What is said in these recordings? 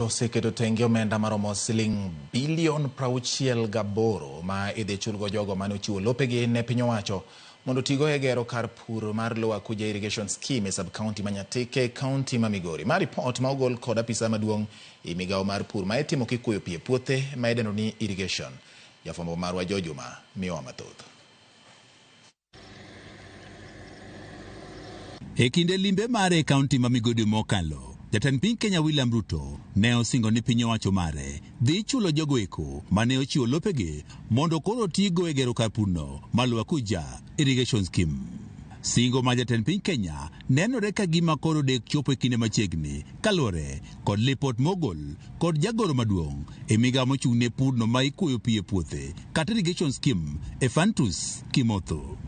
Oseketo tenge omenda maromo siling bilion 68 ma idhi chulgo jogo mane ochiwo lopegi ne piny owacho mondo otigo e gero kar pur mar Lower Kuja Irrigation Scheme e sub-county ma Nyatike e county ma Migori. Ma ripot ma ogol kod apisa maduong' e migawo mar pur ma itimo kikuoyo pi e puothe ma idendo ni irrigation. Jafwambo marwa Joe Juma miyowa mathoth. E kinde limbe mare e kaunti ma Migori mokalo, jatend piny Kenya William Ruto ne osingo ni piny owacho mare dhi chulo jogo eko mane ochiwo lopegi mondo koro otigo e gero kar purno mar Lower Kuja Irrigation Scheme. Singo mar jatend piny Kenya nenore ka gima koro dek chopo e kinde machiegni kaluwore kod lipot mogol kod jagoro maduong' e migawo mochung' ne purno ma ikuoyo pi e puothe kata irrigation scheme Ephantus Kimotho.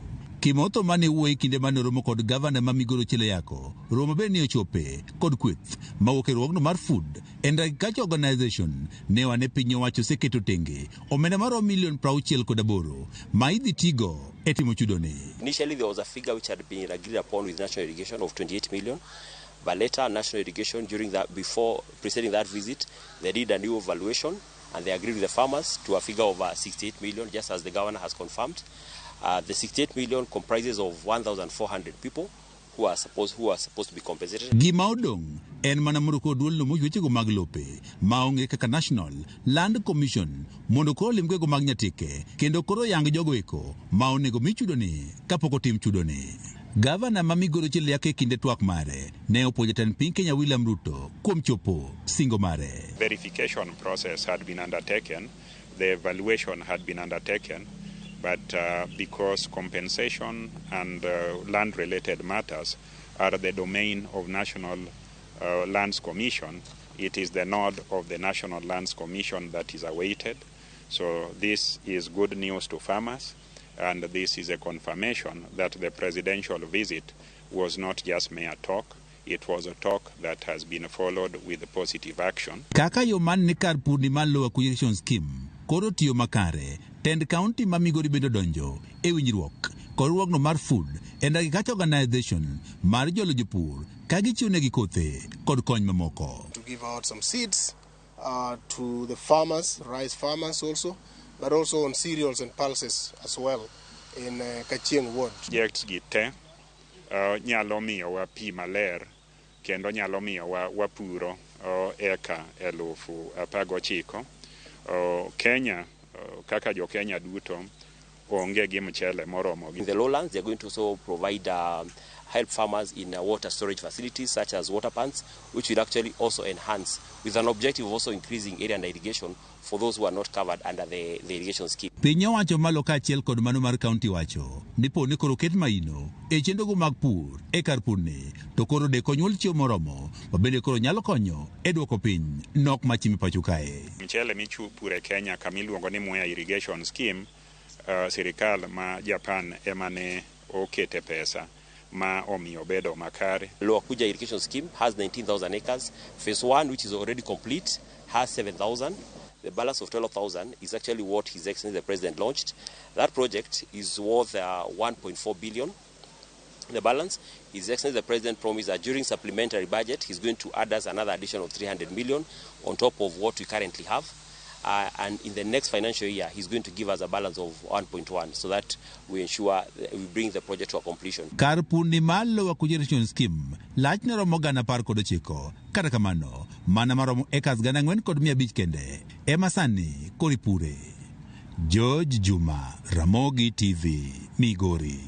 Kimotho mane wuoyo e kinde mane oromo kod gavana ma Migori Ochieng Ayako romo bende ne ochope kod kweth mawuok e riwruogno mar Food and Agriculture Organization ne wane piny owacho oseketo tenge omenda maromo milion 68 ma idhi tigo e timo chudoni. Initially there was a figure which had been agreed upon with National Irrigation of 28 million. But later, National Irrigation, during that, before preceding that visit, they did a new evaluation and they agreed with the farmers to a figure of 68 million, just as the governor has confirmed. The 68 million comprises of 1,400 people who are supposed to be compensated. Gima odong' en mana mondo koro duolno mochwe wechego mag lope ma ong'e kaka National Land Commission mondo koro olim gwego mag Nyatike kendo koro yang jogo eko ma onego mi chudoni kapok otim chudoni. Gavana ma Migori Ochieng Ayako e kinde twak mare ne opuoyo jatend piny Kenya William Ruto kuom chopo singo mare. Verification process had been undertaken, the evaluation had been undertaken, but because compensation and land-related matters are the domain of National Lands Commission, it is the nod of the National Lands Commission that is awaited. So this is good news to farmers, and this is a confirmation that the presidential visit was not just mere talk, it was a talk that has been followed with positive action. Kaka yo man ni kar purni mar Lower Kuja Irrigation Scheme koro tiyo makare, tend kaunti ma Migori bende odonjo e winjruok kod riwruogno mar Food and Agriculture Organization mar jolo jopur ka gichiwonegi kothe kod kony mamoko. To give out some seeds to the farmers, rice farmers also, but also on cereals and pulses as well in Kachieng ward. Projects gi te nyalo miyowa pi maler kendo nyalo miyowa wapuro eka 19,000. Kenya kaka jo Kenya duto onge gi mchele moromo. In the lowlands, they are going to also provide help farmers in water storage facilities such as water pans, which will actually also enhance with an objective of also increasing area under irrigation for those who are not covered under the irrigation scheme. Piny owacho malo kaachiel kod mano mar kaunti wacho ni po ni koro ket maino e chenrogo mag pur e kar purni to koro dek onyuol chiemo moromo ma bende koro nyalo konyo e duoko piny nok mar chiemo e pacho kae. Mchele michupuro e Kenya kama iluongo ni Mwea Irrigation Scheme, sirikal ma Japan ema ne okete pesa ma omiyo obedo makare. Lower Kuja Irrigation Scheme has 19,000 acres. Phase 1, which is already complete, has 7,000. The balance of 12,000 is actually what His Excellency the President launched. That project is worth 1.4 billion. The balance, His Excellency the President promised that during supplementary budget, he's going to add us another addition of 300 million on top of what we currently have. And in the next financial year, he's going to give us a balance of 1.1 so that we ensure that we bring the project to a completion. Kar purni mar Lower Kuja Irrigation Scheme lachne romo 19,000. Kata kamano, mana maromo acres 4,500 kende ema sani koro ipure. George Juma, Ramogi TV, Migori.